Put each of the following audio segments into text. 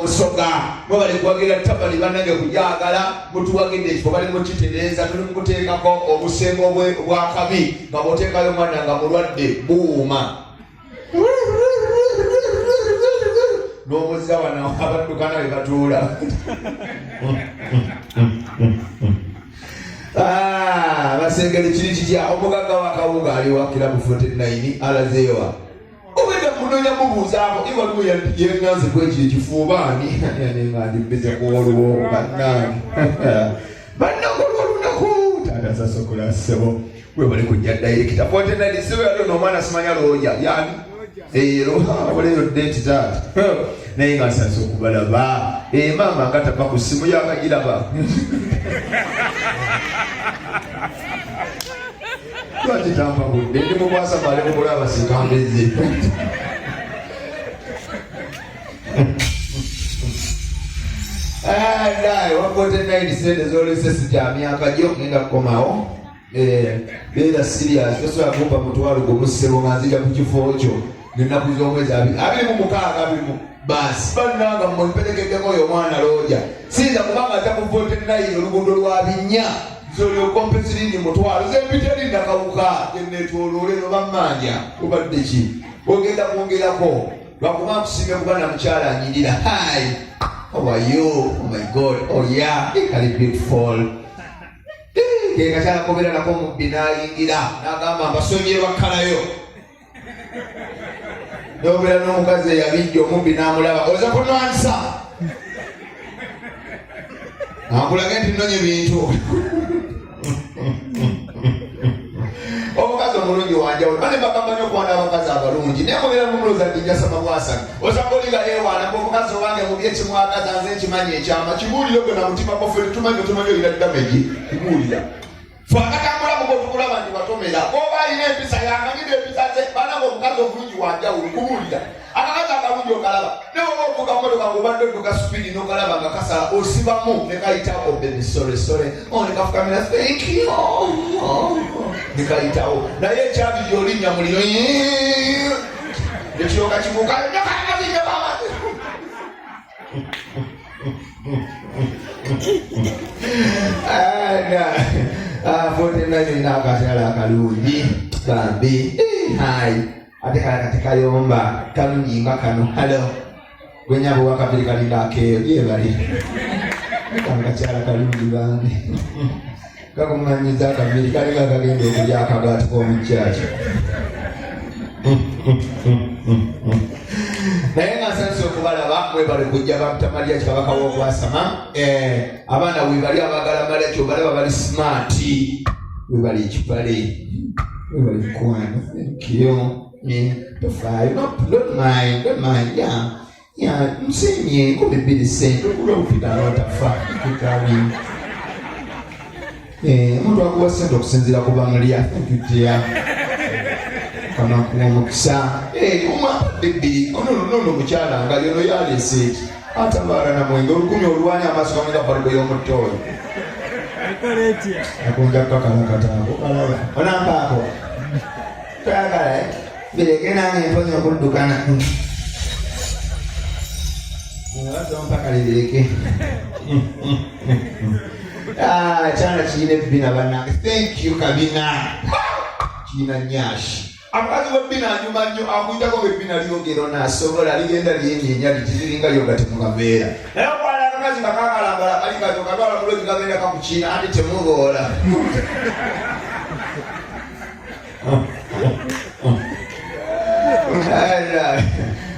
Obusoga mwebale kuwagira Tabani bannange kujagala mutuwagidde ekifo bali mukitereeza tuli mukuteekako obusengo obwakabi nga bwoteekayo omwana nga mulwadde buwuuma n'omuzza wano abaddukana be batuula. Ah, basengere kiri kitya? Omugagga wa kawunga ali wa kirabu 49 alazeewa obwedda munonya mubuuzaako i waliwo yenganze kwekyo ekifuubaani nga ndi bize kwolwo bannange bannange olwo olunaku taata sasokola ssebo webale kujja dayirekita 49 ssebo yali ono omwana simanya looja yani ero oleyo date taata naye nga nsanyuse okubalaba. Eh, maama nga tava ku ssimu yakagiraba lwaki tampa budde ndi mukwasa male mukulaba sikambezi. Naye wakote 9 sente zolese sija myaka gyo ngenda kukomawo. Eh, beera serious tosobola kumpa mutwalo gumu ssebo nga nzija ku kifo kyo ngenaku z'omwezi 26 abiri mu baasi bannanga mmwe mperekeddeko oyo omwana looja siyinza kubanga aja ku 49 oluguudo lwa binnya nze oyo kompe siringi mutwalo ze mpita eri nakawuka gyenetwoloole noba mmanja obadde ki ogenda kwongerako lwakuba nkusiimye kuba na mukyala anyirira. Hi, how are you? Oh my God, oh yeah, kali beautiful. Ke kakyala kobeera nako omubbi n'ayingira n'agamba mbasonyiye bakkalayo nobeera n'omukazi eyabijja omubbi n'amulaba oza kunwanisa akulage nti nonye bintu. Omukazi omulungi wanjawulo bane bagamba nyo okwana abakazi abalungi naye mubeera mumulooza nti njasama bwasami osanga olinga yewaana mbu omukazi owange mubi ekimwagaza nze nkimanyi ekyama kibuulire gwe na mutima gwaffe tetumanyi otumanyi olina damage kubuulira fe akatambula mugo tukulaba nti watomera oba alina empisa yamanyira empisa ze bananga omukazi omulungi wanjawulo kubuulira akakazi akalungi okalaba naye oba ovuga motoka ng'obadde odduka sipiidi n'okalaba nga kasala osibamu ne kayitawo baby sorry sorry oh ne kafukamira thank you oh, ne kayitawo naye ekyabiri olinnya muliro ekyoka kibuuka 49 ina akakyala akalungi bambi hai ate kala kati kayomba kalungi nga kano halo gwenyabo wakabiri kalinga akeeyo gyebali kakyala kalungi bambi kakumanyiza akabiri kalinga kagenda okulya akagaati k'omukyaki naye nga nsanyuse okubalaba mwebale kujja bamutamalya kikabaka w'okwasama. Eh, abaana webali abagala malya kyobalaba bali smart webali ekipale webali mukwano thank you. Eh, tofaayo no, don't mind, don't mind, yeah nsiimye 2000 sente okula obupika n'otafa kikali. Eh, omuntu akuwa sente okusinziira ku bamulya. Thank you dear, kama kuwa omukisa. Eh, omwampadde bbiri ono nono omukyala nga yono yaleese eki atabaala na mwenge olukumi olwani amaaso gamwe ga balibo y'omutooyi akunja kakalakataako kalaba onampaako toyagala eh? Bireke nange mponya okuddukana oba kale bireke. Ah, kyana kirina ebbina bannange thank you kabina kirina nyashi akazi webbina anyuma nnyo akuyitako ngaebbina lyogera onaasobola ligenda lyenyenya litiziringa lyogati mukaveera naye okwala akakazi nga kakalambala kali kato katwala mulogi kagenda kakukiina ati temuboola.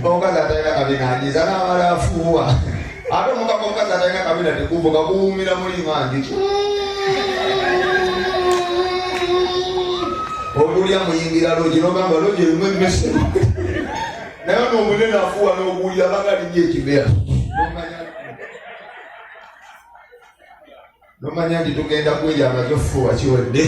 Omukazi atalina kabina anyiza n'amala afuuwa ate omukaka omukazi atalina kabina tekuvuga guwumira muli nga njuki ogulya muyingira logi nogamba logi erimu emmese naye ono omunene afuuwa n'ogulya bagalinnya ekimera nomanya nti tugenda kwerya amaze ofuuwa kiwedde.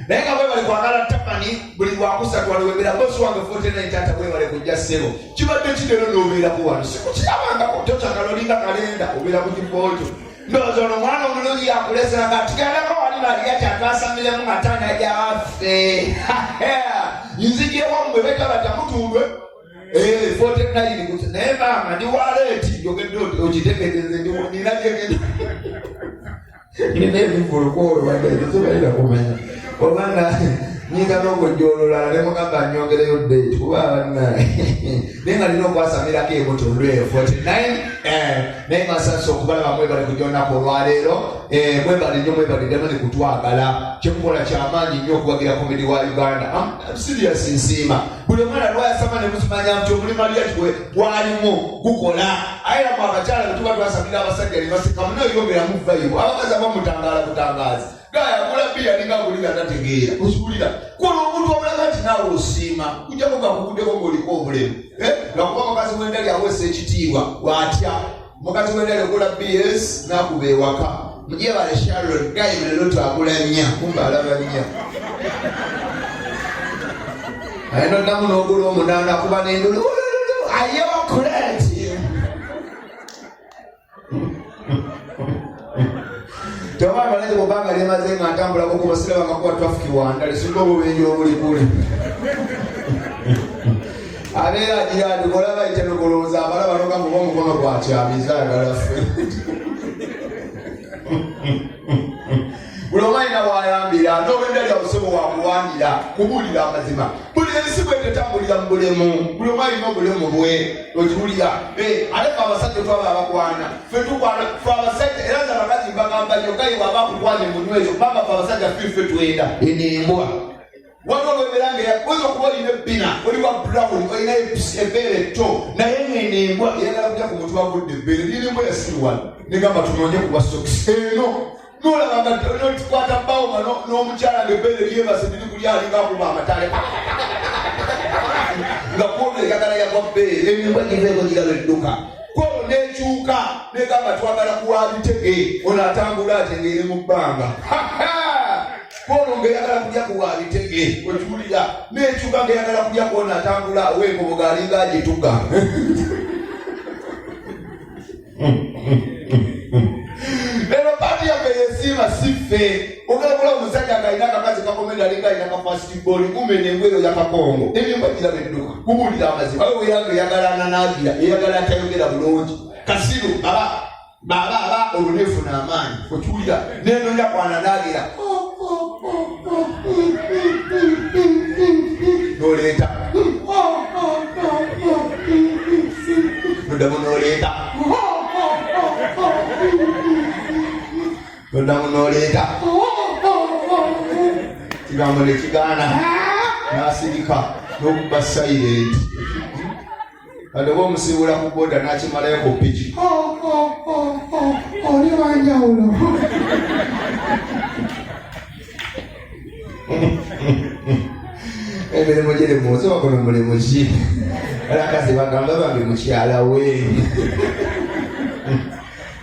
Naye nga bwebale kwagala Tapani buli lwakusatu waliwebera bosi wange 49 taata bwebale kujja ssebo kibadde kitero n'obeerako wano sikukirabangako tokyagala olinga kalenda obeera ku kifo kyo ndowooza ono omwana omulungi yakulesera nga tugendako wali baliya kyatwasamiremu nga tana gyaffe. Nzija ewammwe betaba tamutundwe. 49 kuti naye maama ndi waleeti njogedde okitegedde nze nina gyegenda nina ebivulu kwolwaekibalira kumanya obanga nyinza n'okujja olulala ne mugamba nyongereyo date kuba bannaye naye nga nina okwasamirako emutundu eyo 49. Naye nga nsanyuse okubalaba, mwebale kujja olunaku olwaleero. Mwebale nnyo, mwebale ddala ne kutwagala. Kyemukola kyamaanyi nnyo okuwagira comedy wa Uganda. I'm serious, nsiima buli omwana lwayasama ne mukimanya nti omulimu aliati gwalimu gukola. Aye mu abakyala bwe tuba twasamira abasajja ne baseka, munoyongeramu vayibu. Abakazi abamutangaala butangazi gaya agula bbiya ninga agulira tategeera. Okiwulira kola omuntu omulaga nti naawe osiima kujjako nga kuguddeko ng'oliko obulemu. Nga kuba mukazi w'endali aweesa ekitiibwa watya mukazi w'endali ogula bs n'akuba ewaka mujebale Sharon gayi leero twagula nnya, kumba alaba nnya aye noddamu n'ogula omunaana akuba n'endulu ayewakuleeti. Tewaba abalezi mu bbanga lyemaze nga ntambulako kuba sirabanga kuba trafiki wandale singa obubenje obuli kuli abeera agira ati olaba itenogolowooza abalaba noga muba omukono gwakyamiza ayagala ffe. Buli omu alina wayambira n'obwenda lya busebo wakuwanira kubuulira amazima. Buli ensi bwetetambulira mu bulemu, buli omu alina obulemu bwe okiwulira. Ate fe abasajja twaba abakwana, fe tukwana fe abasajja era nze abakazi mbagamba nyo gayi waba akukwanye munywezo kubanga fe abasajja fife twenda eno embwa. Waliwo olwemera nga oyinza okuba olina ebbina oli wa brown olina ebbeere etto naye ngeno embwa eyagala kujja ku muntu agudde ebbeere lina embwa yasiriwala negamba tunoonye kuba sokisi eno nolaba nga notukwata bawo nga n'omukyala nga ebbeere lyebase liri kulya alinga akuba amatale nga kwono eyagala yagwa bbeere embwa giveeko giraba edduka kwolwo nekyuka negamba twagala kuwa bitege ono atambula ate ng'eri mu bbanga kwolwo ng'eyagala kulya kuwa bitege okiwulira nekyuka ng'eyagala kulya kwona atambula aweekoboga alinga agituga. Eno paati yaffe yesiima si ffe. Ogenda kulaba omusajja ng'alina akakazi kakomenda alinga alina kafasitiboli kumena engwero yakakongo ebyemba giraba edduka kubuulira amazima awe weyanga eyagala ananaagira eyagala atayogera bulungi kasiru aba baba aba olwo nefuna amaanyi okiwulira nenonya kwananaagira noleeta noddamu noleeta noddamu noleeta kigambo nekigaana nasirika n'okuba silent. Kati oba omusiibula ku boda n'akimalayo ku piki oli wanjawulo. Emirimu giri mu nsi wakono mulimu ki? Alakazi bagamba bambi mukyala we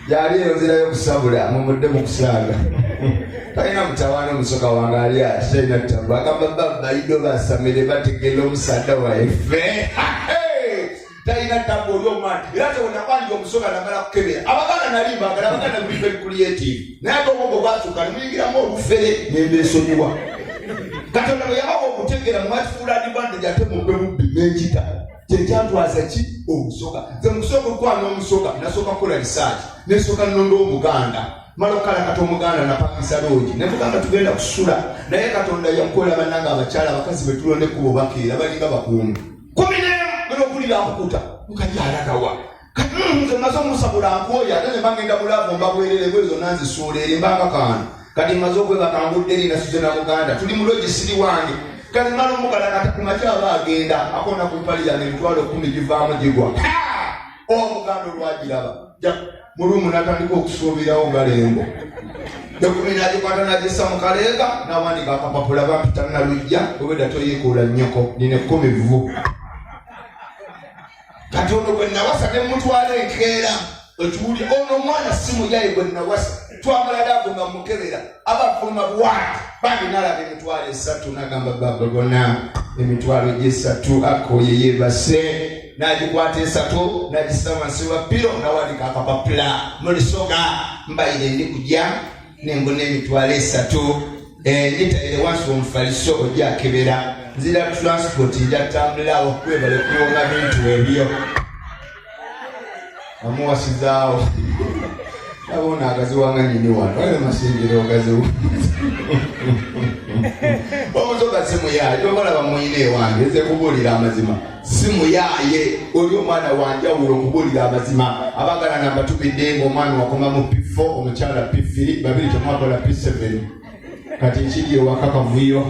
gyali eyo nzira yokusabula mumudde mu kusaaga talina mutawaana. Omusoka wange ali ati talina tutabu agamba babayido basamire bategeera omusaada waife talina tabu oli omwana era tewonakwanira omusoka namala kukebera abaganda nali mbagala abaganda muli very creative naye ate obwongo bwatuuka nemuyingiramu obufere nembeesonyiwa. Katonda bwe yabawa okutegeera mwakifuula advantage ate mugwe bubbi n'ekita kyekyantwaza ki omusoka. Nze mukusooka okukwana omusoka nasooka kukola research nesooka nonda omuganda mala okukalakata omuganda napangisa loogi nemugamba tugenda kusula naye Katonda yakola bannanga abakyala abakazi betulonda ekkubo bakeera balinga bakuumi 11 gena okulira akukuta mukajalagawa. Nze maze omusabula nkwoya ate nemba ngenda mulaavu mbabwerere engoye zonna nzisuula eri mbanga kaano. Kati maze okwebaka ngudde eri nasuze na muganda tuli mu loogi siri wange. Kati mala omukalakata ku makya aba agenda akona ku mpali yange 100,000 givaamu gigwa. Omuganda olwagiraba mu ruumu natandika okusuubirawo nga lembo ekumi nagikwata nagissa mu kaleega nawandika akapapula bampita Nalujja obwedda toyiikuula nnyoko nina 10 vvu. Kati ono gwe nawasa ne mutwala enkeera okiwulira ono omwana si muyaye gwe nawasa twamala laavu nga mukebera abafuluma bwati bambi nalaba 30,000 nagamba baba gona 30,000 akoye yebase nagikwata esatu nagisa wansi wa piro nawandika akapapula mulisoga mbayire ndi kujja nembona 30,000 ngitayire wansi womufaliso ojja akebera. Nzira transport nja tambulawo kwebale kuwonga bintu ebyo. Amuwasizaawo. Abona agaziwanga nyini wano. Ayo masinjiro ogaziwa. Omusoga si muyaaye. Obalaba muyina ewange nze kubuulira amazima. Si muyaaye oli omwana wanjawulo okubuulira amazima. Abaagalana mbatumidde ng'omwana wakoma mu P4 omukyala P3 babiri temwakola P7. Kati ekiri ewaka kavuyo.